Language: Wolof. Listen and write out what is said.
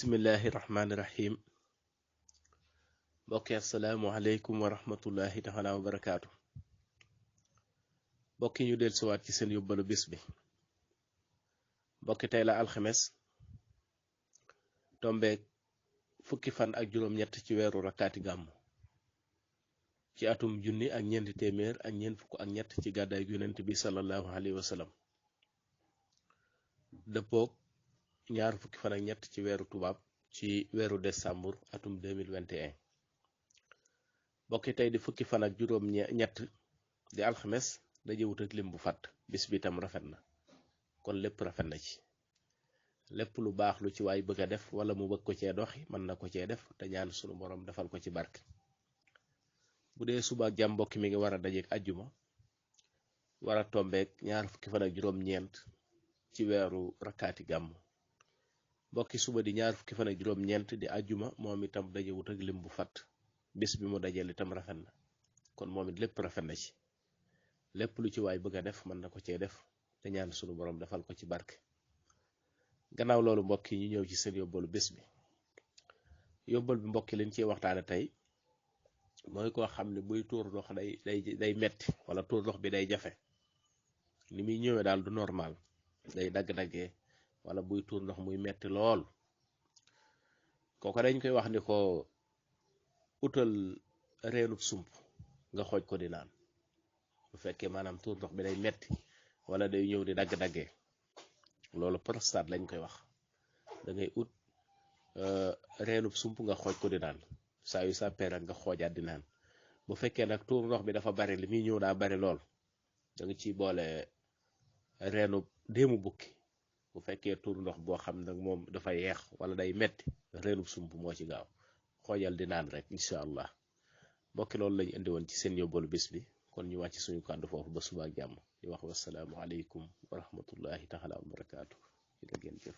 Bismillahirrahmanirrahim. Mbokki asalaamualeykum wa rahmatullahi taala wa barakaatu. Mbokki ñu del siwaat ci seen yóbbalu bis bi. Mbokki tey la alxames tombeek fukki fan ak juróom-ñett ci weeru rakkaati gàmmu ci atum junni ak ñeenti téeméer ak ñeent fukk ak ñett ci gàddaay yonent bi sallallahu alayhi wa sallam dëppook ñaar fukki fan ak ñett ci weeru tubaab ci weeru décembre atum 2021. Mbokki tey di fukki fan ak juróom-ñett di alxames dajewut ak lim bu fàtt bis bi tam rafet na kon lépp rafet na ci lépp lu baax lu ci waay bëgg a def wala mu bëgg ko cee doxi mën na ko cee def te ñaan sunu borom defal ko ci barke. Bu dee suba ak jàmm mbokki mi ngi war a dajeek ajjuma war a tombeek ñaar fukki fan ak juróom-ñeent ci weeru rakkaati gàmmu. Mbokki suba di ñaar fukki fan ak juróom-ñeent di ajjuma moom itam dajewut ak lim bu fàtt bis bi mu dajeel itam rafet na kon moom it lépp rafet na ci lépp lu ci waay bëgg a def mën na ko cee def te ñaan sunu borom defal ko ci barke. Gannaaw loolu mbokk yi ñu ñëw ci seen yóbbalu bés bi. Yóbbal bi mbokk yi liñ ciy waxtaane tey mooy koo xam ne buy tuur ndox day metti wala tuur ndox bi day jafe ni muy ñëwee daal du normal day dagg-daggee wala buy tuur ndox muy metti lool kooku dañ koy wax ni ko utal reenub sump nga xooj ko di naan bu fekkee maanaam tuur ndox bi day metti wala day ñëw di dagg-daggee loolu prostate lañ koy wax da ngay ut reenub sump nga xooj ko di naan saa yu sàppee rek nga xoojaat di naan. Bu fekkee nag tuur ndox bi dafa bari li muy ñëw daa bari lool da nga ciy boole reenub déemu bukki. Bu fekkee tuur ndox boo xam nag moom dafa yeex wala day metti reenub sump moo ci gaaw xoojal di naan rek incha allah. Mbokki loolu lañu indi woon ci seen yóbbalu bis bi kon ñu wàcc suñu kàddu foofu ba suba ak jàmm di wax wasalaamu aleykum wa rahmatullahi taala wa barakaatu. Jërë ngeen jëf.